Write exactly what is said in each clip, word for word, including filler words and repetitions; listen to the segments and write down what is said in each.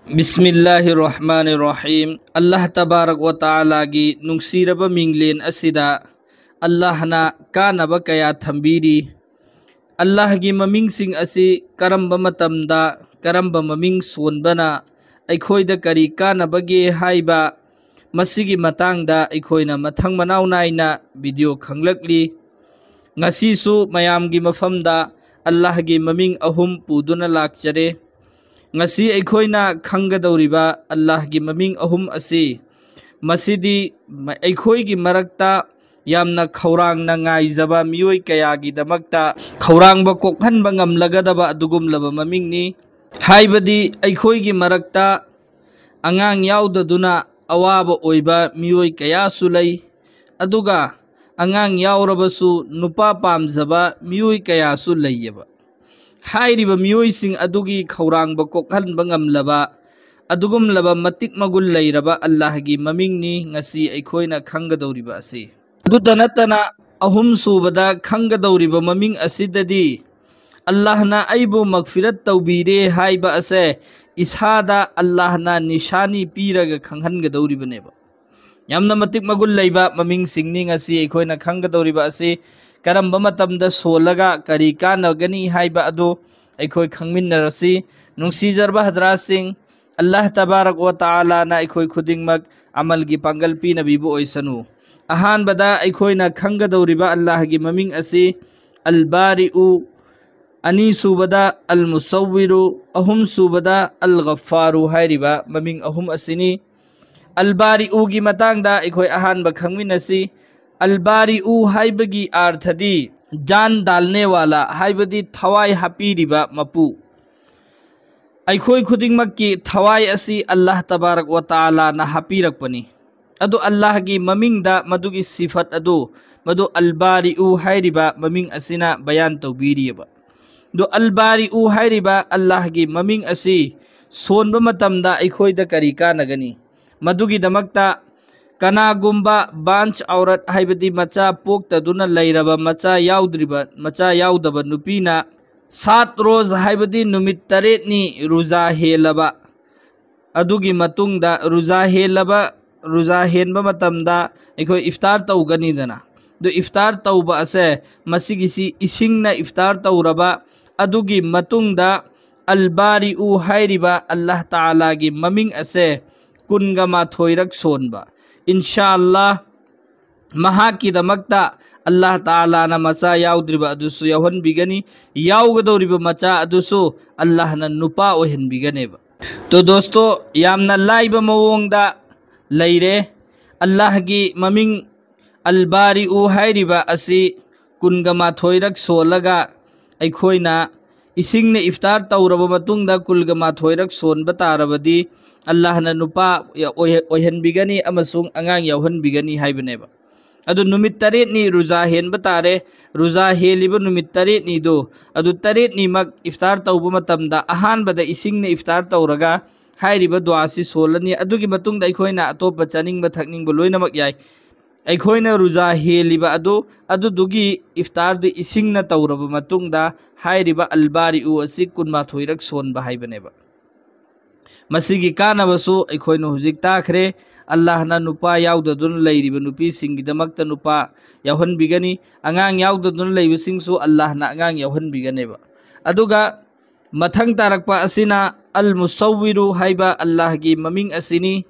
ꯕꯤꯁꯃꯤꯜꯂꯥꯍꯤꯔ ꯔꯍꯃꯥꯅꯤꯔ ꯔꯍꯤꯝ꯫ ꯑꯜꯂꯥꯍ ꯇꯕꯥꯔꯛ ꯋ ꯇꯥꯂꯥꯒꯤ ꯅꯨꯡꯁꯤꯔꯕ ꯃꯤꯡꯂꯦꯟ ꯑꯁꯤꯗ ꯑꯜꯂꯥꯍꯅ ꯀꯥꯟꯅꯕ ꯀꯌꯥ ꯊꯝꯕꯤꯔꯤ꯫ ꯑꯜꯂꯥꯍꯒꯤ ꯃꯃꯤꯡꯁꯤꯡ ꯑꯁꯤ ꯀꯔꯝꯕ ꯃꯇꯝꯗ ꯀꯔꯝꯕ ꯃꯃꯤꯡ ꯁꯣꯟꯕꯅ ꯑꯩꯈꯣꯏꯗ ꯀꯔꯤ ꯀꯥꯟꯅꯕꯒꯦ ꯍꯥꯏꯕ, ꯃꯁꯤꯒꯤ ꯃꯇꯥꯡꯗ ꯑꯩꯈꯣꯏꯅ ꯃꯊꯪ ꯃꯅꯥꯎ ꯅꯥꯏꯅ ꯚꯤꯗꯤꯑꯣ ꯈꯪꯂꯛꯂꯤ꯫ ꯉꯁꯤꯁꯨ ꯃꯌꯥꯝꯒꯤ ꯃꯐꯝꯗ ꯑꯜꯂꯥꯍꯒꯤ ꯃꯃꯤꯡ ꯑꯍꯨꯝ ꯄꯨꯗꯨꯅ ꯂꯥꯛꯆꯔꯦ꯫ ꯉꯁꯤ ꯑꯩꯈꯣꯏꯅ ꯈꯪꯒꯗꯧꯔꯤꯕ ꯑꯜꯂꯥꯍꯒꯤ ꯃꯃꯤꯡ ꯑꯍꯨꯝ ꯑꯁꯤ, ꯃꯁꯤꯗꯤ ꯃ-, ꯑꯩꯈꯣꯏꯒꯤ ꯃꯔꯛꯇ ꯌꯥꯝꯅ ꯈꯧꯔꯥꯡꯅ ꯉꯥꯏꯖꯕ ꯃꯤꯑꯣꯏ ꯀꯌꯥꯒꯤꯗꯃꯛꯇ ꯈꯧꯔꯥꯡꯕ ꯀꯣꯛꯍꯟꯕ ꯉꯝꯂꯒꯗꯕ ꯑꯗꯨꯒꯨꯝꯂꯕ ꯃꯃꯤꯡꯅꯤ꯫ ꯍꯥꯏꯕꯗꯤ ꯑꯩꯈꯣꯏꯒꯤ ꯃꯔꯛꯇ ꯑꯉꯥꯡ ꯌꯥꯎꯗꯗꯨꯅ ꯑꯋꯥꯕ ꯑꯣꯏꯕ ꯃꯤꯑꯣꯏ ꯀꯌꯥꯁꯨ ꯂꯩ, ꯑꯗꯨꯒ ꯑꯉꯥꯡ ꯌꯥꯎꯔꯕꯁꯨ ꯅꯨꯄꯥ ꯄꯥꯝꯖꯕ ꯃꯤꯑꯣꯏ ꯀꯌꯥꯁꯨ ꯂꯩꯌꯦꯕ꯫ ꯍꯥꯏꯔꯤꯕ ꯃꯤꯑꯣꯏꯁꯤꯡ ꯑꯗꯨꯒꯤ ꯈꯧꯔꯥꯡꯕ ꯀꯣꯛꯍꯟꯕ ꯉꯝꯂꯕ ꯑꯗꯨꯒꯨꯝꯂꯕ ꯃꯇꯤꯛ ꯃꯒꯨꯟ ꯂꯩꯔꯕ ꯑꯜꯂꯥꯍꯒꯤ ꯃꯃꯤꯡꯅꯤ ꯉꯁꯤ ꯑꯩꯈꯣꯏꯅ ꯈꯪꯒꯗꯧꯔꯤꯕ ꯑꯁꯤ꯫ ꯑꯗꯨꯇ ꯅꯠꯇꯅ, ꯑꯍꯨꯝ ꯁꯨꯕꯗ ꯈꯪꯒꯗꯧꯔꯤꯕ ꯃꯃꯤꯡ ꯑꯁꯤꯗꯗꯤ ꯑꯜꯂꯥꯍꯅ ꯑꯩꯕꯨ ꯃꯒꯐꯤꯔꯠ ꯇꯧꯕꯤꯔꯦ ꯍꯥꯏꯕ ꯑꯁꯦ ꯏꯁꯥꯗ ꯑꯜꯂꯥꯍꯅ ꯅꯤꯁꯥꯅꯤ ꯄꯤꯔꯒ ꯈꯪꯍꯟꯒꯗꯧꯔꯤꯕꯅꯦꯕ꯫ ꯌꯥꯝꯅ ꯃꯇꯤꯛ ꯃꯒꯨꯟ ꯂꯩꯕ ꯃꯃꯤꯡꯁꯤꯡꯅꯤ ꯉꯁꯤ ꯑꯩꯈꯣꯏꯅ ꯈꯪꯒꯗꯧꯔꯤꯕ ꯑꯁꯤ꯫ ꯀꯔꯝꯕ ꯃꯇꯝꯗ ꯁꯣꯜꯂꯒ ꯀꯔꯤ ꯀꯥꯟꯅꯒꯅꯤ ꯍꯥꯏꯕ ꯑꯗꯨ ꯑꯩꯈꯣꯏ ꯈꯪꯃꯤꯟꯅꯔꯁꯤ꯫ ꯅꯨꯡꯁꯤꯖꯔꯕ ꯍꯖꯔꯥꯠꯁꯤꯡ, ꯑꯜꯂꯥꯍ ꯇꯕꯥꯔꯛ ꯋ ꯇꯥꯂꯥꯅ ꯑꯩꯈꯣꯏ ꯈꯨꯗꯤꯡꯃꯛ ꯑꯃꯜꯒꯤ ꯄꯥꯡꯒꯜ ꯄꯤꯅꯕꯤꯕ ꯑꯣꯏꯁꯅꯨ꯫ ꯑꯍꯥꯟꯕꯗ ꯑꯩꯈꯣꯏꯅ ꯈꯪꯒꯗꯧꯔꯤꯕ ꯑꯜꯂꯥꯍꯒꯤ ꯃꯃꯤꯡ ꯑꯁꯤ ꯑꯜꯕꯥꯔꯤꯎ, ꯑꯅꯤꯁꯨꯕꯗ ꯑꯜ ꯃꯨꯁꯧꯋꯤꯔꯨ, ꯑꯍꯨꯝꯁꯨꯕꯗ ꯑꯜ ꯒꯐꯥꯔꯨ ꯍꯥꯏꯔꯤꯕ ꯃꯃꯤꯡ ꯑꯍꯨꯝ ꯑꯁꯤꯅꯤ꯫ ꯑꯜ ꯕꯥꯔꯤꯎꯒꯤ ꯃꯇꯥꯡꯗ ꯑꯩꯈꯣꯏ ꯑꯍꯥꯟꯕ ꯈꯪꯃꯤꯟꯅꯁꯤ꯫ ꯑꯜ ꯕꯥꯔꯤꯎ ꯍꯥꯏꯕꯒꯤ ꯑꯥꯔꯊꯗꯤ ꯖꯥꯟ ꯗꯥꯜꯅꯦ ꯋꯥꯂꯥ, ꯍꯥꯏꯕꯗꯤ ꯊꯋꯥꯏ ꯍꯥꯞꯄꯤꯔꯤꯕ ꯃꯄꯨ꯫ ꯑꯩꯈꯣꯏ ꯈꯨꯗꯤꯡꯃꯛꯀꯤ ꯊꯋꯥꯏ ꯑꯁꯤ ꯑꯜꯂꯥꯍ ꯇꯕꯥꯔꯛ ꯋ ꯇꯥꯂꯥꯅ ꯍꯥꯞꯄꯤꯔꯛꯄꯅꯤ꯫ ꯑꯗꯨ ꯑꯜꯂꯥꯍꯒꯤ ꯃꯃꯤꯡꯗ ꯃꯗꯨꯒꯤ ꯁꯤꯐꯠ ꯑꯗꯨ, ꯃꯗꯨ ꯑꯜ ꯕꯥꯔꯤꯎ ꯍꯥꯏꯔꯤꯕ ꯃꯃꯤꯡ ꯑꯁꯤꯅ ꯕꯌꯥꯟ ꯇꯧꯕꯤꯔꯤꯑꯕ꯫ ꯑꯗꯨ ꯑꯜ ꯕꯥꯔꯤꯎ ꯍꯥꯏꯔꯤꯕ ꯑꯜꯂꯥꯍꯒꯤ ꯃꯃꯤꯡ ꯑꯁꯤ ꯁꯣꯟꯕ ꯃꯇꯝꯗ ꯑꯩꯈꯣꯏꯗ ꯀꯔꯤ ꯀꯥꯟꯅꯒꯅꯤ? ꯃꯗꯨꯒꯤꯗꯃꯛꯇ ꯀꯅꯥꯒꯨꯝꯕ ꯕꯥꯟꯁ ꯑꯧꯔꯠ, ꯍꯥꯏꯕꯗꯤ ꯃꯆꯥ ꯄꯣꯛꯇꯗꯨꯅ ꯂꯩꯔꯕ, ꯃꯆꯥ ꯌꯥꯎꯗ꯭ꯔꯤꯕ, ꯃꯆꯥ ꯌꯥꯎꯗꯕ ꯅꯨꯄꯤꯅ ꯁꯥꯠ ꯔꯣꯖ, ꯍꯥꯏꯕꯗꯤ ꯅꯨꯃꯤꯠ ꯇꯔꯦꯠꯅꯤ ꯔꯨꯖꯥ ꯍꯦꯜꯂꯕ, ꯑꯗꯨꯒꯤ ꯃꯇꯨꯡꯗ ꯔꯨꯖꯥ ꯍꯦꯜꯂꯕ, ꯔꯨꯖꯥ ꯍꯦꯟꯕ ꯃꯇꯝꯗ ꯑꯩꯈꯣꯏ ꯏꯐꯇꯥꯔ ꯇꯧꯒꯅꯤꯗꯅ꯫ ꯑꯗꯨ ꯏꯐꯇꯥꯔ ꯇꯧꯕ ꯑꯁꯦ, ꯃꯁꯤꯒꯤꯁꯤ ꯏꯁꯤꯡꯅ ꯏꯐꯇꯥꯔ ꯇꯧꯔꯕ, ꯑꯗꯨꯒꯤ ꯃꯇꯨꯡꯗ ꯑꯜ ꯕꯥꯔꯤꯎ ꯍꯥꯏꯔꯤꯕ ꯑꯜꯂꯥꯍ ꯇꯥꯂꯥꯒꯤ ꯃꯃꯤꯡ ꯑꯁꯦ ꯀꯨꯟꯒ ꯃꯥꯊꯣꯏꯔꯛ ꯁꯣꯟꯕ꯫ ꯏꯟꯁꯥ ꯑꯜꯂꯥꯍ, ꯃꯍꯥꯛꯀꯤꯗꯃꯛꯇ ꯑꯜꯂꯥꯍ ꯇꯥꯂꯥꯅ ꯃꯆꯥ ꯌꯥꯎꯗ꯭ꯔꯤꯕ ꯑꯗꯨꯁꯨ ꯌꯥꯎꯍꯟꯕꯤꯒꯅꯤ, ꯌꯥꯎꯒꯗꯧꯔꯤꯕ ꯃꯆꯥ ꯑꯗꯨꯁꯨ ꯑꯜꯂꯥꯍꯅ ꯅꯨꯄꯥ ꯑꯣꯏꯍꯟꯕꯤꯒꯅꯦꯕ꯫ ꯇꯣ ꯗꯣꯁꯇꯣ, ꯌꯥꯝꯅ ꯂꯥꯏꯕ ꯃꯑꯣꯡꯗ ꯂꯩꯔꯦ꯫ ꯑꯜꯂꯥꯍꯒꯤ ꯃꯃꯤꯡ ꯑꯜ ꯕꯥꯔꯤꯎ ꯍꯥꯏꯔꯤꯕ ꯑꯁꯤ ꯀꯨꯟꯒ ꯃꯥꯊꯣꯏꯔꯛ ꯁꯣꯜꯂꯒ ꯑꯩꯈꯣꯏꯅ ꯏꯁꯤꯡꯅ ꯏꯐꯇꯥꯔ ꯇꯧꯔꯕ ꯃꯇꯨꯡꯗ ꯀꯨꯟꯒ ꯃꯥꯊꯣꯏꯔꯛ ꯁꯣꯟꯕ ꯇꯥꯔꯕꯗꯤ ꯑꯜꯂꯥꯍꯅ ꯅꯨꯄꯥ ꯑꯣꯏꯍ-, ꯑꯣꯏꯍꯟꯕꯤꯒꯅꯤ ꯑꯃꯁꯨꯡ ꯑꯉꯥꯡ ꯌꯥꯎꯍꯟꯕꯤꯒꯅꯤ ꯍꯥꯏꯕꯅꯦꯕ꯫ ꯑꯗꯨ ꯅꯨꯃꯤꯠ ꯇꯔꯦꯠꯅꯤ ꯔꯨꯖꯥ ꯍꯦꯟꯕ ꯇꯥꯔꯦ꯫ ꯔꯨꯖꯥ ꯍꯦꯜꯂꯤꯕ ꯅꯨꯃꯤꯠ ꯇꯔꯦꯠꯅꯤꯗꯨ, ꯑꯗꯨ ꯇꯔꯦꯠꯅꯤꯃꯛ ꯏꯐꯇꯥꯔ ꯇꯧꯕ ꯃꯇꯝꯗ ꯑꯍꯥꯟꯕꯗ ꯏꯁꯤꯡꯅ ꯏꯐꯇꯥꯔ ꯇꯧꯔꯒ ꯍꯥꯏꯔꯤꯕ ꯗꯨꯋꯥꯁꯤ ꯁꯣꯜꯂꯅꯤ꯫ ꯑꯗꯨꯒꯤ ꯃꯇꯨꯡꯗ ꯑꯩꯈꯣꯏꯅ ꯑꯇꯣꯞꯄ ꯆꯥꯅꯤꯡꯕ ꯊꯛꯅꯤꯡꯕ ꯂꯣꯏꯅꯃꯛ ꯌꯥꯏ꯫ ꯑꯩꯈꯣꯏꯅ ꯔꯨꯖꯥ ꯍꯦꯜꯂꯤꯕ ꯑꯗꯨ, ꯑꯗꯨꯗꯨꯒꯤ ꯏꯐꯇꯥꯔꯗꯨ ꯏꯁꯤꯡꯅ ꯇꯧꯔꯕ ꯃꯇꯨꯡꯗ ꯍꯥꯏꯔꯤꯕ ꯑꯜ ꯕꯥꯔꯤꯎ ꯑꯁꯤ ꯀꯨꯟꯃꯥꯊꯣꯏꯔꯛ ꯁꯣꯟꯕ ꯍꯥꯏꯕꯅꯦꯕ꯫ ꯃꯁꯤꯒꯤ ꯀꯥꯟꯅꯕꯁꯨ ꯑꯩꯈꯣꯏꯅ ꯍꯧꯖꯤꯛ ꯇꯥꯈ꯭ꯔꯦ꯫ ꯑꯜꯂꯥꯍꯅ ꯅꯨꯄꯥ ꯌꯥꯎꯗꯗꯨꯅ ꯂꯩꯔꯤꯕ ꯅꯨꯄꯤꯁꯤꯡꯒꯤꯗꯃꯛꯇ ꯅꯨꯄꯥ ꯌꯥꯎꯍꯟꯕꯤꯒꯅꯤ, ꯑꯉꯥꯡ ꯌꯥꯎꯗꯗꯨꯅ ꯂꯩꯕꯁꯤꯡꯁꯨ ꯑꯜꯂꯥꯍꯅ ꯑꯉꯥꯡ ꯌꯥꯎꯍꯟꯕꯤꯒꯅꯦꯕ꯫ ꯑꯗꯨꯒ ꯃꯊꯪ ꯇꯥꯔꯛꯄ ꯑꯁꯤꯅ ꯑꯜ ꯃꯨꯁꯧꯋꯤꯔꯨ ꯍꯥꯏꯕ ꯑꯜꯂꯥꯍꯒꯤ ꯃꯃꯤꯡ ꯑꯁꯤꯅꯤ꯫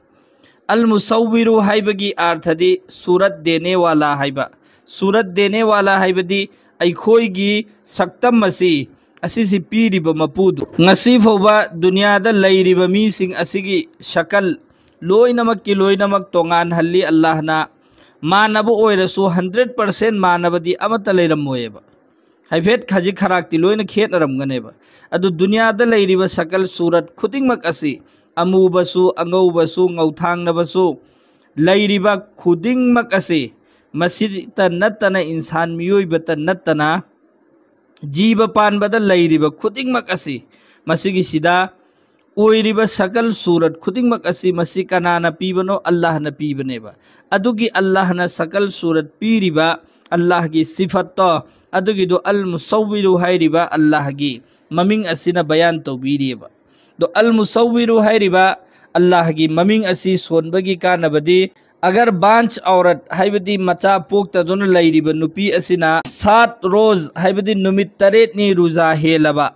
ꯑꯜ ꯃꯨꯁꯧꯋꯤꯔꯨ ꯍꯥꯏꯕꯒꯤ ꯑꯥꯔꯊꯗꯤ ꯁꯨꯔꯠ ꯗꯦꯅꯦꯋꯥꯂꯥ ꯍꯥꯏꯕ꯫ ꯁꯨꯔꯠ ꯗꯦꯅꯦꯋꯥꯂꯥ ꯍꯥꯏꯕꯗꯤ ꯑꯩꯈꯣꯏꯒꯤ ꯁꯛꯇꯝ ꯑꯁꯤ, ꯑꯁꯤꯁꯤ ꯄꯤꯔꯤꯕ ꯃꯄꯨꯗꯨ꯫ ꯉꯁꯤ ꯐꯥꯎꯕ ꯗꯨꯅꯤꯌꯥꯗ ꯂꯩꯔꯤꯕ ꯃꯤꯁꯤꯡ ꯑꯁꯤꯒꯤ ꯁꯀꯜ ꯂꯣꯏꯅꯃꯛꯀꯤ ꯂꯣꯏꯅꯃꯛ ꯇꯣꯉꯥꯟꯍꯜꯂꯤ ꯑꯜꯂꯥꯍꯅ꯫ ꯃꯥꯟꯅꯕ ꯑꯣꯏꯔꯁꯨ ꯍꯟꯗ꯭ꯔꯦꯠ ꯄꯥꯔꯁꯦꯟ ꯃꯥꯟꯅꯕꯗꯤ ꯑꯃꯠꯇ ꯂꯩꯔꯝꯃꯣꯏꯑꯕ꯫ ꯍꯥꯏꯐꯦꯠ ꯈꯖꯤꯛ ꯈꯔꯥꯛꯇꯤ ꯂꯣꯏꯅ ꯈꯦꯠꯅꯔꯝꯒꯅꯦꯕ꯫ ꯑꯗꯨ ꯗꯨꯅꯤꯌꯥꯗ ꯂꯩꯔꯤꯕ ꯁꯀꯜ ꯁꯨꯔꯠ ꯈꯨꯗꯤꯡꯃꯛ ꯑꯁꯤ, ꯑꯃꯨꯕꯁꯨ, ꯑꯉꯧꯕꯁꯨ, ꯉꯧꯊꯥꯡꯅꯕꯁꯨ, ꯂꯩꯔꯤꯕ ꯈꯨꯗꯤꯡꯃꯛ ꯑꯁꯤ, ꯃꯁꯤꯇ ꯅꯠꯇꯅ, ꯏꯟꯁꯥꯟ ꯃꯤꯑꯣꯏꯕꯇ ꯅꯠꯇꯅ, ꯖꯤꯕ ꯄꯥꯟꯕꯗ ꯂꯩꯔꯤꯕ ꯈꯨꯗꯤꯡꯃꯛ ꯑꯁꯤ, ꯃꯁꯤꯒꯤꯁꯤꯗ ꯑꯣꯏꯔꯤꯕ ꯁꯀꯜ ꯁꯨꯔꯠ ꯈꯨꯗꯤꯡꯃꯛ ꯑꯁꯤ, ꯃꯁꯤ ꯀꯅꯥꯅ ꯄꯤꯕꯅꯣ? ꯑꯜꯂꯥꯍꯅ ꯄꯤꯕꯅꯦꯕ꯫ ꯑꯗꯨꯒꯤ ꯑꯜꯂꯥꯍꯅ ꯁꯀꯜ ꯁꯨꯔꯠ ꯄꯤꯔꯤꯕ ꯑꯜꯂꯥꯍꯒꯤ ꯁꯤꯐꯠꯇꯣ, ꯑꯗꯨꯒꯤꯗꯣ ꯑꯜ ꯃꯨꯁꯧꯋꯤꯔꯨ ꯍꯥꯏꯔꯤꯕ ꯑꯜꯂꯥꯍꯒꯤ ꯃꯃꯤꯡ ꯑꯁꯤꯅ ꯕꯌꯥꯟ ꯇꯧꯕꯤꯔꯤꯑꯕ꯫ ꯑꯗꯣ ꯑꯜ ꯃꯨꯁꯧꯋꯤꯔꯨ ꯍꯥꯏꯔꯤꯕ ꯑꯜꯂꯥꯍꯒꯤ ꯃꯃꯤꯡ ꯑꯁꯤ ꯁꯣꯟꯕꯒꯤ ꯀꯥꯟꯅꯕꯗꯤ, ꯑꯒꯔ ꯕꯥꯟꯆ ꯑꯧꯔꯠ ꯍꯥꯏꯕꯗꯤ ꯃꯆꯥ ꯄꯣꯛꯇꯗꯨꯅ ꯂꯩꯔꯤꯕ ꯅꯨꯄꯤ ꯑꯁꯤꯅ ꯁꯥꯠ ꯔꯣꯖ ꯍꯥꯏꯕꯗꯤ ꯅꯨꯃꯤꯠ ꯇꯔꯦꯠꯅꯤ ꯔꯨꯖꯥ ꯍꯦꯜꯂꯕ,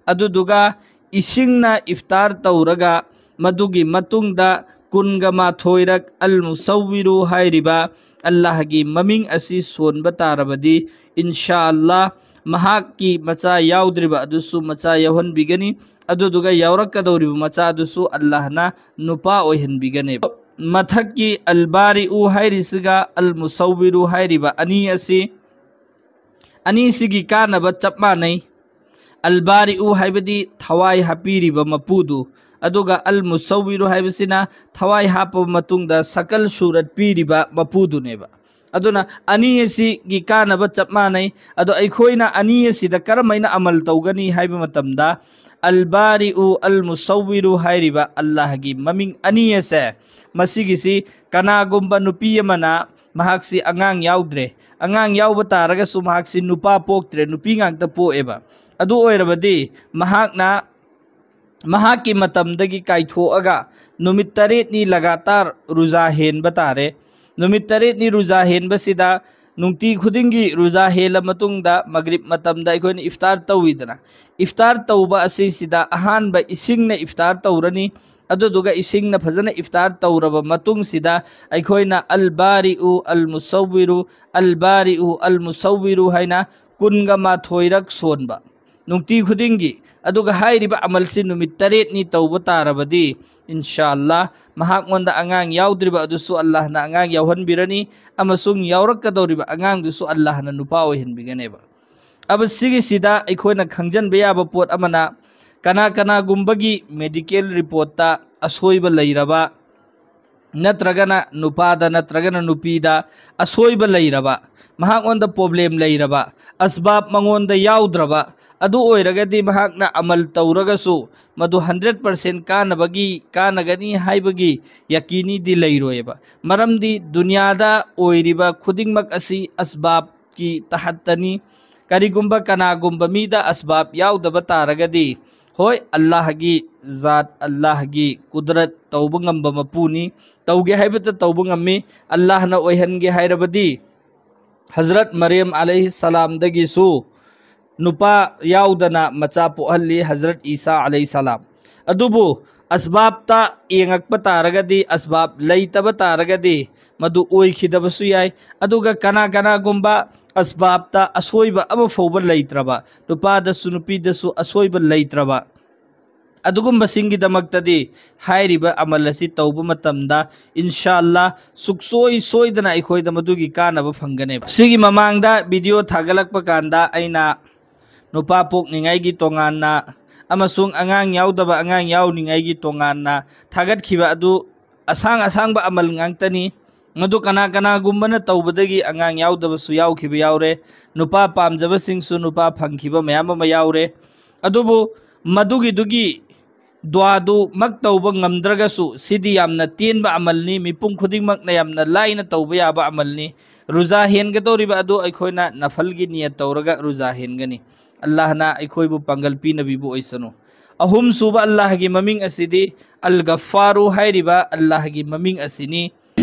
ꯑꯗꯨꯗꯨꯒ ꯏꯁꯤꯡꯅ ꯏꯐꯇꯥꯔ ꯇꯧꯔꯒ ꯃꯗꯨꯒꯤ ꯃꯇꯨꯡꯗ ꯀꯨꯟꯒ ꯃꯥꯊꯣꯏꯔꯛ ꯑꯜ ꯃꯨꯁꯧꯋꯤꯔꯨ ꯍꯥꯏꯔꯤꯕ ꯑꯜꯂꯥꯍꯒꯤ ꯃꯃꯤꯡ ꯑꯁꯤ ꯁꯣꯟꯕ ꯇꯥꯔꯕꯗꯤ, ꯏꯟꯁꯥ ꯑꯜꯂꯥ ꯃꯍꯥꯛꯀꯤ ꯃꯆꯥ ꯌꯥꯎꯗ꯭ꯔꯤꯕ ꯑꯗꯨꯁꯨ ꯃꯆꯥ ꯌꯥꯎꯍꯟꯕꯤꯒꯅꯤ꯫ ꯑꯗꯨꯗꯨꯒ ꯌꯥꯎꯔꯛꯀꯗꯧꯔꯤꯕ ꯃꯆꯥ ꯑꯗꯨꯁꯨ ꯑꯜꯂꯥꯍꯅ ꯅꯨꯄꯥ ꯑꯣꯏꯍꯟꯕꯤꯒꯅꯦꯕ꯫ ꯃꯊꯛꯀꯤ ꯑꯜ ꯕꯥꯔꯤꯎ ꯍꯥꯏꯔꯤꯁꯤꯒ ꯑꯜ ꯃꯨꯁꯧꯋꯤꯔꯨ ꯍꯥꯏꯔꯤꯕ ꯑꯅꯤ ꯑꯁꯤ, ꯑꯅꯤꯁꯤꯒꯤ ꯀꯥꯟꯅꯕ ꯆꯞ ꯃꯥꯟꯅꯩ꯫ ꯑꯜ ꯕꯥꯔꯤꯎ ꯍꯥꯏꯕꯗꯤ ꯊꯋꯥꯏ ꯍꯥꯞꯄꯤꯔꯤꯕ ꯃꯄꯨꯗꯨ, ꯑꯗꯨꯒ ꯑꯜ ꯃꯨꯁꯧꯋꯤꯔꯨ ꯍꯥꯏꯕꯁꯤꯅ ꯊꯋꯥꯏ ꯍꯥꯞꯄ ꯃꯇꯨꯡꯗ ꯁꯀꯜ ꯁꯨꯔꯠ ꯄꯤꯔꯤꯕ ꯃꯄꯨꯗꯨꯅꯦꯕ꯫ ꯑꯗꯨꯅ ꯑꯅꯤ ꯑꯁꯤꯒꯤ ꯀꯥꯟꯅꯕ ꯆꯞ ꯃꯥꯟꯅꯩ꯫ ꯑꯗꯣ ꯑꯩꯈꯣꯏꯅ ꯑꯅꯤ ꯑꯁꯤꯗ ꯀꯔꯝꯍꯥꯏꯅ ꯑꯃꯜ ꯇꯧꯒꯅꯤ ꯍꯥꯏꯕ ꯃꯇꯝꯗ, ꯑꯜ ꯕꯥꯔꯤꯎ ꯑꯜ ꯃꯨꯁꯧꯋꯤꯔꯨ ꯍꯥꯏꯔꯤꯕ ꯑꯜꯂꯥꯍꯒꯤ ꯃꯃꯤꯡ ꯑꯅꯤ ꯑꯁꯦ, ꯃꯁꯤꯒꯤꯁꯤ ꯀꯅꯥꯒꯨꯝꯕ ꯅꯨꯄꯤ ꯑꯃꯅ ꯃꯍꯥꯛꯁꯤ ꯑꯉꯥꯡ ꯌꯥꯎꯗ꯭ꯔꯦ, ꯑꯉꯥꯡ ꯌꯥꯎꯕ ꯇꯥꯔꯒꯁꯨ ꯃꯍꯥꯛꯁꯤ ꯅꯨꯄꯥ ꯄꯣꯛꯇ꯭ꯔꯦ, ꯅꯨꯄꯤ ꯉꯥꯛꯇ ꯄꯣꯛꯑꯦꯕ, ꯑꯗꯨ ꯑꯣꯏꯔꯕꯗꯤ ꯃꯍꯥꯛꯅ ꯃꯍꯥꯛꯀꯤ ꯃꯇꯝꯗꯒꯤ ꯀꯥꯏꯊꯣꯛꯑꯒ ꯅꯨꯃꯤꯠ ꯇꯔꯦꯠꯅꯤ ꯂꯒꯥꯇꯥꯔ ꯔꯨꯖꯥ ꯍꯦꯟꯕ ꯇꯥꯔꯦ꯫ ꯅꯨꯃꯤꯠ ꯇꯔꯦꯠꯅꯤ ꯔꯨꯖꯥ ꯍꯦꯟꯕꯁꯤꯗ ꯅꯨꯡꯇꯤ ꯈꯨꯗꯤꯡꯒꯤ ꯔꯨꯖꯥ ꯍꯦꯜꯂ ꯃꯇꯨꯡꯗ ꯃꯒ꯭ꯔꯤꯕ ꯃꯇꯝꯗ ꯑꯩꯈꯣꯏꯅ ꯏꯐꯇꯥꯔ ꯇꯧꯋꯤꯗꯅ, ꯏꯐꯇꯥꯔ ꯇꯧꯕ ꯑꯁꯤꯁꯤꯗ ꯑꯍꯥꯟꯕ ꯏꯁꯤꯡꯅ ꯏꯐꯇꯥꯔ ꯇꯧꯔꯅꯤ꯫ ꯑꯗꯨꯗꯨꯒ ꯏꯁꯤꯡꯅ ꯐꯖꯅ ꯏꯐꯇꯥꯔ ꯇꯧꯔꯕ ꯃꯇꯨꯡꯁꯤꯗ ꯑꯩꯈꯣꯏꯅ ꯑꯜ ꯕꯥꯔꯤꯎ ꯑꯜ ꯃꯨꯁꯧꯋꯤꯔꯨ, ꯑꯜ ꯕꯥꯔꯤꯎ ꯑꯜ ꯃꯨꯁꯧꯋꯤꯔꯨ ꯍꯥꯏꯅ ꯀꯨꯟꯒ ꯃꯥꯊꯣꯏꯔꯛ ꯁꯣꯟꯕ, ꯅꯨꯡꯇꯤ ꯈꯨꯗꯤꯡꯒꯤ꯫ ꯑꯗꯨꯒ ꯍꯥꯏꯔꯤꯕ ꯑꯃꯜꯁꯤ ꯅꯨꯃꯤꯠ ꯇꯔꯦꯠꯅꯤ ꯇꯧꯕ ꯇꯥꯔꯕꯗꯤ, ꯏꯟꯁꯥ ꯑꯜꯂꯥ ꯃꯍꯥꯛꯉꯣꯟꯗ ꯑꯉꯥꯡ ꯌꯥꯎꯗ꯭ꯔꯤꯕ ꯑꯗꯨꯁꯨ ꯑꯜꯂꯥꯍꯅ ꯑꯉꯥꯡ ꯌꯥꯎꯍꯟꯕꯤꯔꯅꯤ, ꯑꯃꯁꯨꯡ ꯌꯥꯎꯔꯛꯀꯗꯧꯔꯤꯕ ꯑꯉꯥꯡꯗꯨꯁꯨ ꯑꯜꯂꯥꯍꯅ ꯅꯨꯄꯥ ꯑꯣꯏꯍꯟꯕꯤꯒꯅꯦꯕ꯫ ꯑꯕ ꯁꯤꯒꯤꯁꯤꯗ ꯑꯩꯈꯣꯏꯅ ꯈꯪꯖꯤꯟꯕ ꯌꯥꯕ ꯄꯣꯠ ꯑꯃꯅ, ꯀꯅꯥ ꯀꯅꯥꯒꯨꯝꯕꯒꯤ ꯃꯦꯗꯤꯀꯦꯜ ꯔꯤꯄꯣꯔꯠꯇ ꯑꯁꯣꯏꯕ ꯂꯩꯔꯕ, ꯅꯠꯇ꯭ꯔꯒꯅ ꯅꯨꯄꯥꯗ ꯅꯠꯇ꯭ꯔꯒꯅ ꯅꯨꯄꯤꯗ ꯑꯁꯣꯏꯕ ꯂꯩꯔꯕ, ꯃꯍꯥꯛꯉꯣꯟꯗ ꯄ꯭ꯔꯣꯕ꯭ꯂꯦꯝ ꯂꯩꯔꯕ, ꯑꯁꯕꯥꯕ ꯃꯉꯣꯟꯗ ꯌꯥꯎꯗ꯭ꯔꯕ, ꯑꯗꯨ ꯑꯣꯏꯔꯒꯗꯤ ꯃꯍꯥꯛꯅ ꯑꯃꯜ ꯇꯧꯔꯒꯁꯨ ꯃꯗꯨ ꯍꯟꯗ꯭ꯔꯦꯠ ꯄꯥꯔꯁꯦꯟ ꯀꯥꯟꯅꯕꯒꯤ, ꯀꯥꯟꯅꯒꯅꯤ ꯍꯥꯏꯕꯒꯤ ꯌꯥꯀꯤꯅꯤꯗꯤ ꯂꯩꯔꯣꯏꯕ꯫ ꯃꯔꯝꯗꯤ ꯗꯨꯅꯤꯌꯥꯗ ꯑꯣꯏꯔꯤꯕ ꯈꯨꯗꯤꯡꯃꯛ ꯑꯁꯤ ꯑꯁꯕꯥꯕꯀꯤ ꯇꯍꯠꯇꯅꯤ꯫ ꯀꯔꯤꯒꯨꯝꯕ ꯀꯅꯥꯒꯨꯝꯕ ꯃꯤꯗ ꯑꯁꯕꯥꯕ ꯌꯥꯎꯗꯕ ꯇꯥꯔꯒꯗꯤ, ꯍꯣꯏ, ꯑꯜꯂꯥꯍꯒꯤ ꯖꯥꯠ, ꯑꯜꯂꯥꯍꯒꯤ ꯀꯨꯗꯔꯠ, ꯇꯧꯕ ꯉꯝꯕ ꯃꯄꯨꯅꯤ꯫ ꯇꯧꯒꯦ ꯍꯥꯏꯕꯇ ꯇꯧꯕ ꯉꯝꯃꯤ꯫ ꯑꯜꯂꯥꯍꯅ ꯑꯣꯏꯍꯟꯒꯦ ꯍꯥꯏꯔꯕꯗꯤ ꯍꯖꯔꯠ ꯃꯔꯤꯌꯝ ꯑꯂꯩꯍꯤ ꯁꯂꯥꯝꯗꯒꯤꯁꯨ ꯅꯨꯄꯥ ꯌꯥꯎꯗꯅ ꯃꯆꯥ ꯄꯣꯛꯍꯜꯂꯤ ꯍꯖꯔꯠ ꯏꯁꯥ ꯑꯂꯩꯍꯤ ꯁꯂꯥꯝ꯫ ꯑꯗꯨꯕꯨ ꯑꯁꯕꯥꯕꯇ ꯌꯦꯡꯉꯛꯄ ꯇꯥꯔꯒꯗꯤ ꯑꯁꯕꯥꯕ ꯂꯩꯇꯕ ꯇꯥꯔꯒꯗꯤ ꯃꯗꯨ ꯑꯣꯏꯈꯤꯗꯕꯁꯨ ꯌꯥꯏ꯫ ꯑꯗꯨꯒ ꯀꯅꯥ ꯀꯅꯥꯒꯨꯝꯕ ꯑꯁꯕꯥꯕꯇ ꯑꯁꯣꯏꯕ ꯑꯃ ꯐꯥꯎꯕ ꯂꯩꯇ꯭ꯔꯕ, ꯅꯨꯄꯥꯗꯁꯨ ꯅꯨꯄꯤꯗꯁꯨ ꯑꯁꯣꯏꯕ ꯂꯩꯇ꯭ꯔꯕ, ꯑꯗꯨꯒꯨꯝꯕꯁꯤꯡꯒꯤꯗꯃꯛꯇꯗꯤ ꯍꯥꯏꯔꯤꯕ ꯑꯃꯜ ꯑꯁꯤ ꯇꯧꯕ ꯃꯇꯝꯗ ꯏꯟꯁꯥ ꯑꯜꯂꯥ ꯁꯨꯛꯁꯣꯏ ꯁꯣꯏꯗꯅ ꯑꯩꯈꯣꯏꯗ ꯃꯗꯨꯒꯤ ꯀꯥꯟꯅꯕ ꯐꯪꯒꯅꯦꯕ꯫ ꯁꯤꯒꯤ ꯃꯃꯥꯡꯗ ꯚꯤꯗꯤꯑꯣ ꯊꯥꯒꯠꯂꯛꯄ ꯀꯥꯟꯗ ꯑꯩꯅ ꯅꯨꯄꯥ ꯄꯣꯛꯅꯤꯡꯉꯥꯏꯒꯤ ꯇꯣꯉꯥꯟꯅ ꯑꯃꯁꯨꯡ ꯑꯉꯥꯡ ꯌꯥꯎꯗꯕ ꯑꯉꯥꯡ ꯌꯥꯎꯅꯤꯡꯉꯥꯏꯒꯤ ꯇꯣꯉꯥꯟꯅ ꯊꯥꯒꯠꯈꯤꯕ ꯑꯗꯨ ꯑꯁꯥꯡ ꯑꯁꯥꯡꯕ ꯑꯃꯜ ꯉꯥꯛꯇꯅꯤ꯫ ꯃꯗꯨ ꯀꯅꯥ ꯀꯅꯥꯒꯨꯝꯕꯅ ꯇꯧꯕꯗꯒꯤ ꯑꯉꯥꯡ ꯌꯥꯎꯗꯕꯁꯨ ꯌꯥꯎꯈꯤꯕ ꯌꯥꯎꯔꯦ꯫ ꯅꯨꯄꯥ ꯄꯥꯝꯖꯕꯁꯤꯡꯁꯨ ꯅꯨꯄꯥ ꯐꯪꯈꯤꯕ ꯃꯌꯥꯝ ꯑꯃ ꯌꯥꯎꯔꯦ꯫ ꯑꯗꯨꯕꯨ ꯃꯗꯨꯒꯤꯗꯨꯒꯤ ꯗꯨꯋꯥꯗꯨꯃꯛ ꯇꯧꯕ ꯉꯝꯗ꯭ꯔꯒꯁꯨ, ꯁꯤꯗꯤ ꯌꯥꯝꯅ ꯇꯦꯟꯕ ꯑꯃꯜꯅꯤ, ꯃꯤꯄꯨꯝ ꯈꯨꯗꯤꯡꯃꯛꯅ ꯌꯥꯝꯅ ꯂꯥꯏꯅ ꯇꯧꯕ ꯌꯥꯕ ꯑꯃꯜꯅꯤ꯫ ꯔꯨꯖꯥ ꯍꯦꯟꯒꯗꯧꯔꯤꯕ ꯑꯗꯨ ꯑꯩꯈꯣꯏꯅ ꯅꯐꯜꯒꯤ ꯅꯤꯌꯠ ꯇꯧꯔꯒ ꯔꯨꯖꯥ ꯍꯦꯟꯒꯅꯤ꯫ ꯑꯜꯂꯥꯍꯅ ꯑꯩꯈꯣꯏꯕꯨ ꯄꯥꯡꯒꯜ ꯄꯤꯅꯕꯤꯕ ꯑꯣꯏꯁꯅꯨ꯫ ꯑꯍꯨꯝꯁꯨꯕ ꯑꯜꯂꯥꯍꯒꯤ ꯃꯃꯤꯡ ꯑꯁꯤꯗꯤ ꯑꯜ ꯒꯐꯥꯔꯨ ꯍꯥꯏꯔꯤꯕ ꯑꯜꯂꯥꯍꯒꯤ ꯃꯃꯤꯡ ꯑꯁꯤꯅꯤ꯫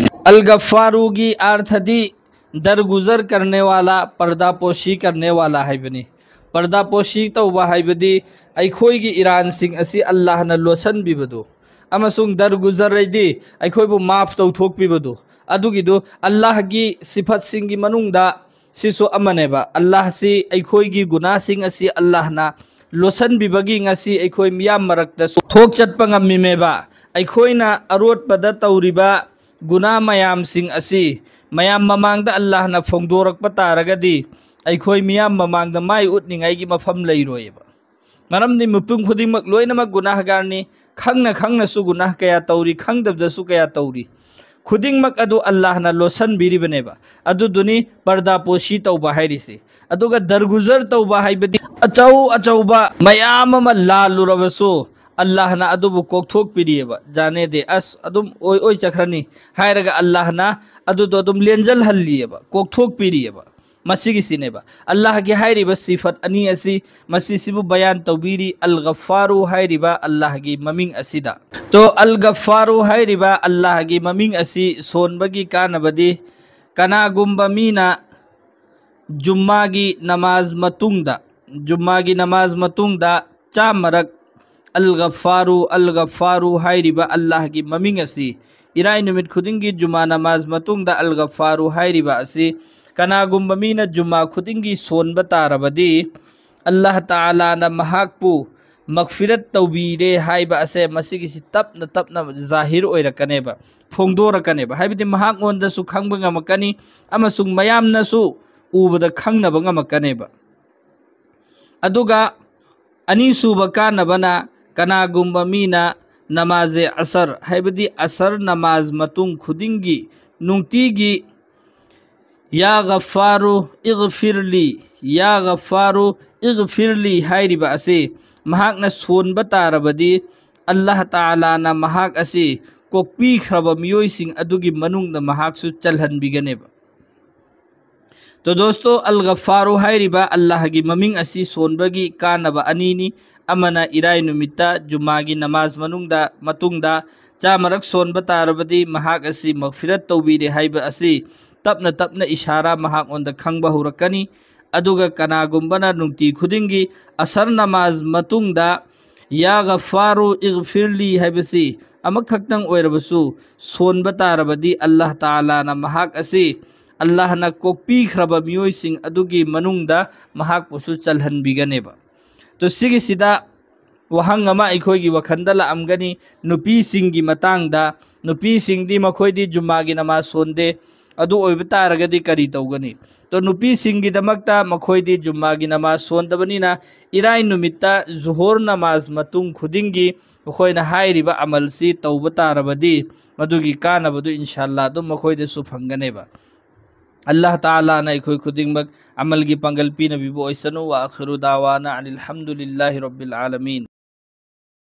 ꯑꯜ ꯒꯐꯥꯔꯨꯒꯤ ꯑꯥꯔꯊꯗꯤ ꯗꯔꯒꯨꯖꯔ ꯀꯔꯅꯦ ꯋꯥꯂꯥ, ꯄꯔꯗꯥꯄꯣꯁꯤ ꯀꯔꯅꯦ ꯋꯥꯂꯥ ꯍꯥꯏꯕꯅꯤ꯫ ꯄꯔꯗꯥꯄꯣꯁꯤ ꯇꯧꯕ ꯍꯥꯏꯕꯗꯤ ꯑꯩꯈꯣꯏꯒꯤ ꯏꯔꯥꯟꯁꯤꯡ ꯑꯁꯤ ꯑꯜꯂꯥꯍꯅ ꯂꯣꯠꯁꯤꯟꯕꯤꯕꯗꯨ, ꯑꯃꯁꯨꯡ ꯗꯔꯒꯨꯖꯔ ꯍꯥꯏꯗꯤ ꯑꯩꯈꯣꯏꯕꯨ ꯃꯥꯐ ꯇꯧꯊꯣꯛꯄꯤꯕꯗꯨ, ꯑꯗꯨꯒꯤꯗꯨ ꯑꯜꯂꯥꯍꯒꯤ ꯁꯤꯐꯠꯁꯤꯡꯒꯤ ꯃꯅꯨꯡꯗ ꯁꯤꯁꯨ ꯑꯃꯅꯦꯕ꯫ ꯑꯜꯂꯥꯍꯁꯤ ꯑꯩꯈꯣꯏꯒꯤ ꯒꯨꯅꯥꯁꯤꯡ ꯑꯁꯤ ꯑꯜꯂꯥꯍꯅ ꯂꯣꯠꯁꯤꯟꯕꯤꯕꯒꯤ ꯉꯁꯤ ꯑꯩꯈꯣꯏ ꯃꯤꯌꯥꯝ ꯃꯔꯛꯇꯁꯨ ꯊꯣꯛ ꯆꯠꯄ ꯉꯝꯃꯤꯃꯦꯕ꯫ ꯑꯩꯈꯣꯏꯅ ꯑꯔꯣꯠꯄꯗ ꯇꯧꯔꯤꯕ ꯒꯨꯅꯥ ꯃꯌꯥꯝꯁꯤꯡ ꯑꯁꯤ ꯃꯌꯥꯝ ꯃꯃꯥꯡꯗ ꯑꯜꯂꯥꯍꯅ ꯐꯣꯡꯗꯣꯔꯛꯄ ꯇꯥꯔꯒꯗꯤ ꯑꯩꯈꯣꯏ ꯃꯤꯌꯥꯝ ꯃꯃꯥꯡꯗ ꯃꯥꯏ ꯎꯠꯅꯤꯡꯉꯥꯏꯒꯤ ꯃꯐꯝ ꯂꯩꯔꯣꯏꯕ꯫ ꯃꯔꯝꯗꯤ ꯃꯤꯄꯨꯝ ꯈꯨꯗꯤꯡꯃꯛ ꯂꯣꯏꯅꯃꯛ ꯒꯨꯅꯥꯍꯒꯥꯔꯅꯤ꯫ ꯈꯪꯅ ꯈꯪꯅꯁꯨ ꯒꯨꯅꯥꯍ ꯀꯌꯥ ꯇꯧꯔꯤ, ꯈꯪꯗꯕꯗꯁꯨ ꯀꯌꯥ ꯇꯧꯔꯤ꯫ ꯈꯨꯗꯤꯡꯃꯛ ꯑꯗꯨ ꯑꯜꯂꯥꯍꯅ ꯂꯣꯠꯁꯤꯟꯕꯤꯔꯤꯕꯅꯦꯕ꯫ ꯑꯗꯨꯗꯨꯅꯤ ꯄꯔꯗꯥꯄꯣꯁꯤ ꯇꯧꯕ ꯍꯥꯏꯔꯤꯁꯤ꯫ ꯑꯗꯨꯒ ꯗꯔꯒꯨꯖꯔ ꯇꯧꯕ ꯍꯥꯏꯕꯗꯤ ꯑꯆꯧ ꯑꯆꯧꯕ ꯃꯌꯥꯝ ꯑꯃ ꯂꯥꯜꯂꯨꯔꯕꯁꯨ ꯑꯜꯂꯥꯍꯅ ꯑꯗꯨꯕꯨ ꯀꯣꯛꯊꯣꯛꯄꯤꯔꯤꯑꯕ꯫ ꯖꯥꯅꯦꯗꯦ ꯑꯁ, ꯑꯗꯨꯝ ꯑꯣꯏ ꯑꯣꯏ ꯆꯠꯈ꯭ꯔꯅꯤ ꯍꯥꯏꯔꯒ ꯑꯜꯂꯥꯍꯅ ꯑꯗꯨꯗꯣ ꯑꯗꯨꯝ ꯂꯦꯟꯖꯜꯍꯜꯂꯤꯑꯕ, ꯀꯣꯛꯊꯣꯛꯄꯤꯔꯤꯑꯕ꯫ ꯃꯁꯤꯒꯤꯁꯤꯅꯦꯕ ꯑꯜꯂꯥꯍꯒꯤ ꯍꯥꯏꯔꯤꯕ ꯁꯤꯐꯠ ꯑꯅꯤ ꯑꯁꯤ, ꯃꯁꯤꯁꯤꯕꯨ ꯕꯌꯥꯟ ꯇꯧꯕꯤꯔꯤ ꯑꯜ ꯒꯐꯥꯔꯨ ꯍꯥꯏꯔꯤꯕ ꯑꯜꯂꯥꯍꯒꯤ ꯃꯃꯤꯡ ꯑꯁꯤꯗ꯫ ꯇꯣ, ꯑꯜ ꯒꯐꯥꯔꯨ ꯍꯥꯏꯔꯤꯕ ꯑꯜꯂꯥꯍꯒꯤ ꯃꯃꯤꯡ ꯑꯁꯤ ꯁꯣꯟꯕꯒꯤ ꯀꯥꯟꯅꯕꯗꯤ, ꯀꯅꯥꯒꯨꯝꯕ ꯃꯤꯅ ꯖꯨꯝꯃꯥꯒꯤ ꯅꯃꯥꯖ ꯃꯇꯨꯡꯗ, ꯖꯨꯝꯃꯥꯒꯤ ꯅꯃꯥꯖ ꯃꯇꯨꯡꯗ ꯆꯥꯝꯃꯔꯛ ꯑꯜ ꯒꯐꯥꯔꯨ, ꯑꯜ ꯒꯐꯥꯔꯨ ꯍꯥꯏꯔꯤꯕ ꯑꯜꯂꯥꯍꯒꯤ ꯃꯃꯤꯡ ꯑꯁꯤ, ꯏꯔꯥꯏ ꯅꯨꯃꯤꯠ ꯈꯨꯗꯤꯡꯒꯤ ꯖꯨꯃꯥ ꯅꯃꯥꯖ ꯃꯇꯨꯡꯗ ꯑꯜ ꯒꯐꯥꯔꯨ ꯍꯥꯏꯔꯤꯕ ꯑꯁꯤ ꯀꯅꯥꯒꯨꯝꯕ ꯃꯤꯅ ꯖꯨꯃꯥ ꯈꯨꯗꯤꯡꯒꯤ ꯁꯣꯟꯕ ꯇꯥꯔꯕꯗꯤ, ꯑꯜꯂꯥꯍ ꯇꯥꯂꯥꯅ ꯃꯍꯥꯛꯄꯨ ꯃꯒꯐꯤꯔꯠ ꯇꯧꯕꯤꯔꯦ ꯍꯥꯏꯕ ꯑꯁꯦ ꯃꯁꯤꯒꯤꯁꯤ ꯇꯞꯅ ꯇꯞꯅ ꯖꯥꯍꯤꯔ ꯑꯣꯏꯔꯛꯀꯅꯦꯕ, ꯐꯣꯡꯗꯣꯔꯛꯀꯅꯦꯕ꯫ ꯍꯥꯏꯕꯗꯤ ꯃꯍꯥꯛꯉꯣꯟꯗꯁꯨ ꯈꯪꯕ ꯉꯝꯃꯛꯀꯅꯤ ꯑꯃꯁꯨꯡ ꯃꯌꯥꯝꯅꯁꯨ ꯎꯕꯗ ꯈꯪꯅꯕ ꯉꯝꯃꯛꯀꯅꯦꯕ꯫ ꯑꯗꯨꯒ ꯑꯅꯤꯁꯨꯕ ꯀꯥꯟꯅꯕꯅ, ꯀꯅꯥꯒꯨꯝꯕ ꯃꯤꯅ ꯅꯃꯥꯖꯦ ꯑꯁꯔ, ꯍꯥꯏꯕꯗꯤ ꯑꯁꯔ ꯅꯃꯥꯖ ꯃꯇꯨꯡ ꯈꯨꯗꯤꯡꯒꯤ ꯅꯨꯡꯇꯤꯒꯤ "ꯌꯥ ꯒꯐꯥꯔꯨ ꯏꯒꯐꯤꯔꯂꯤ, ꯌꯥ ꯒꯐꯥꯔꯨ ꯏꯒꯐꯤꯔꯂꯤ" ꯍꯥꯏꯔꯤꯕ ꯑꯁꯤ ꯃꯍꯥꯛꯅ ꯁꯣꯟꯕ ꯇꯥꯔꯕꯗꯤ, ꯑꯜꯂꯥꯍ ꯇꯥꯂꯥꯅ ꯃꯍꯥꯛ ꯑꯁꯤ ꯀꯣꯛꯄꯤꯈ꯭ꯔꯕ ꯃꯤꯑꯣꯏꯁꯤꯡ ꯑꯗꯨꯒꯤ ꯃꯅꯨꯡꯗ ꯃꯍꯥꯛꯁꯨ ꯆꯜꯍꯟꯕꯤꯒꯅꯦꯕ꯫ ꯇꯣ ꯗꯣꯁꯇꯣ, ꯑꯜ ꯒꯐꯥꯔꯨ ꯍꯥꯏꯔꯤꯕ ꯑꯜꯂꯥꯍꯒꯤ ꯃꯃꯤꯡ ꯑꯁꯤ ꯁꯣꯟꯕꯒꯤ ꯀꯥꯟꯅꯕ ꯑꯅꯤꯅꯤ꯫ ꯑꯃꯅ, ꯏꯔꯥꯏ ꯅꯨꯃꯤꯠꯇ ꯖꯨꯃꯥꯒꯤ ꯅꯃꯥꯖ ꯃꯅꯨꯡꯗ, ꯃꯇꯨꯡꯗ ꯆꯥꯝꯃꯔꯛ ꯁꯣꯟꯕ ꯇꯥꯔꯕꯗꯤ ꯃꯍꯥꯛ ꯑꯁꯤ ꯃꯒꯐꯤꯔꯠ ꯇꯧꯕꯤꯔꯦ ꯍꯥꯏꯕ ꯑꯁꯤ ꯇꯞꯅ ꯇꯞꯅ ꯏꯁꯥꯔꯥ ꯃꯍꯥꯛꯉꯣꯟꯗ ꯈꯪꯕ ꯍꯧꯔꯛꯀꯅꯤ꯫ ꯑꯗꯨꯒ ꯀꯅꯥꯒꯨꯝꯕꯅ ꯅꯨꯡꯇꯤ ꯈꯨꯗꯤꯡꯒꯤ ꯑꯁꯔ ꯅꯃꯥꯖ ꯃꯇꯨꯡꯗ "ꯌꯥ ꯒꯐꯥꯔꯨ ꯏꯒꯐꯤꯔꯂꯤ" ꯍꯥꯏꯕꯁꯤ ꯑꯃꯈꯛꯇꯪ ꯑꯣꯏꯔꯕꯁꯨ ꯁꯣꯟꯕ ꯇꯥꯔꯕꯗꯤ, ꯑꯜꯂꯥꯍ ꯇꯥꯂꯥꯅ ꯃꯍꯥꯛ ꯑꯁꯤ ꯑꯜꯂꯥꯍꯅ ꯀꯣꯛꯄꯤꯈ꯭ꯔꯕ ꯃꯤꯑꯣꯏꯁꯤꯡ ꯑꯗꯨꯒꯤ ꯃꯅꯨꯡꯗ ꯃꯍꯥꯛꯄꯨꯁꯨ ꯆꯜꯍꯟꯕꯤꯒꯅꯦꯕ꯫ ꯇꯣ, ꯁꯤꯒꯤꯁꯤꯗ ꯋꯥꯍꯪ ꯑꯃ ꯑꯩꯈꯣꯏꯒꯤ ꯋꯥꯈꯜꯗ ꯂꯥꯛꯑꯝꯒꯅꯤ, ꯅꯨꯄꯤꯁꯤꯡꯒꯤ ꯃꯇꯥꯡꯗ꯫ ꯅꯨꯄꯤꯁꯤꯡꯗꯤ ꯃꯈꯣꯏꯗꯤ ꯖꯨꯝꯃꯥꯒꯤ ꯅꯃꯥꯖ ꯁꯣꯟꯗꯦ, ꯑꯗꯨ ꯑꯣꯏꯕ ꯇꯥꯔꯒꯗꯤ ꯀꯔꯤ ꯇꯧꯒꯅꯤ? ꯇꯣ, ꯅꯨꯄꯤꯁꯤꯡꯒꯤꯗꯃꯛꯇ ꯃꯈꯣꯏꯗꯤ ꯖꯨꯝꯃꯥꯒꯤ ꯅꯃꯥꯖ ꯁꯣꯟꯗꯕꯅꯤꯅ, ꯏꯔꯥꯏ ꯅꯨꯃꯤꯠꯇ ꯖꯨꯍꯣꯔ ꯅꯃꯥꯖ ꯃꯇꯨꯡ ꯈꯨꯗꯤꯡꯒꯤ ꯃꯈꯣꯏꯅ ꯍꯥꯏꯔꯤꯕ ꯑꯃꯜꯁꯤ ꯇꯧꯕ ꯇꯥꯔꯕꯗꯤ, ꯃꯗꯨꯒꯤ ꯀꯥꯟꯅꯕꯗꯨ ꯏꯟꯁꯥꯜꯂꯥ ꯑꯗꯨꯝ ꯃꯈꯣꯏꯗꯁꯨ ꯐꯪꯒꯅꯦꯕ꯫ ꯑꯜꯂꯥꯍ ꯇꯥꯂꯥꯅ ꯑꯩꯈꯣꯏ ꯈꯨꯗꯤꯡꯃꯛ ꯑꯃꯜꯒꯤ ꯄꯥꯡꯒꯜ ꯄꯤꯅꯕꯤꯕ ꯑꯣꯏꯁꯅꯨ꯫ ꯋꯥ ꯑꯈꯤꯔꯨ ꯗꯥꯋꯥꯅ ꯑꯅꯤꯜ ꯍꯝꯗꯨꯂꯤꯜꯂꯥꯍꯤ ꯔꯕꯤꯜ ꯑꯥꯂꯃꯤꯟ꯫